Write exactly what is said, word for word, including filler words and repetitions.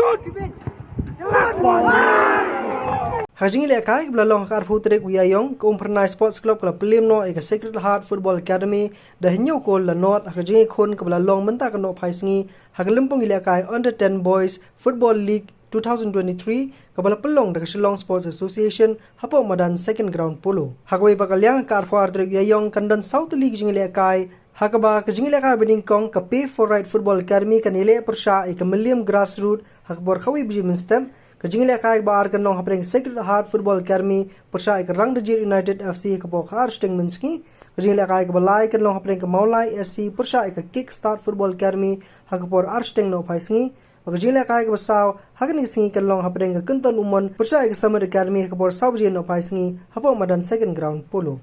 Ha ka jingïalehkai kaba la long ha ka arphew tarik u Ïaïong, ka Umphyrnai Sports Club ka la pynliem noh ïa ka Sacred Heart Football Academy da hynñiew kol la nod ha ka jingïakhun kaba la long mynta ka nohphai sngi ha ka lympung ïalehkai Under ten Boys Football League two thousand twenty-three kaba la pynlong da ka Shillong Sports Association hapoh madan Second Ground Polo. Ha kawei pat ka liang, ha ka arphew ar tarik u Ïaïong kan don saw tylli ki jingïalehkai, ha kaba ka jingïalehkai banyngkong, ka Pay for Right Football Academy kan ïaleh pyrshah ïa ka Mylliem Grassroot ha ka por khatwei baje mynstep. Ka jingïalehkai kaba ar kan long hapdeng ka Sacred Heart Football Academy pyrshah ïa ka Rangdajied United F C ha ka por khatar shiteng mynsngi. Ka jingïalehkai kaba lai kan long hapdeng ka Mawlai S C pyrshah ïa ka Kick Start Football Academy ha ka por ar shiteng nohphai sngi. Bad ka jingïalehkai kaba saw ha kane ka sngi kan long hapdeng ka Kynton U Mon pyrshah ïa ka Summit Academy ha ka por saw baje nohphai sngi hapoh madan Second Ground Polo.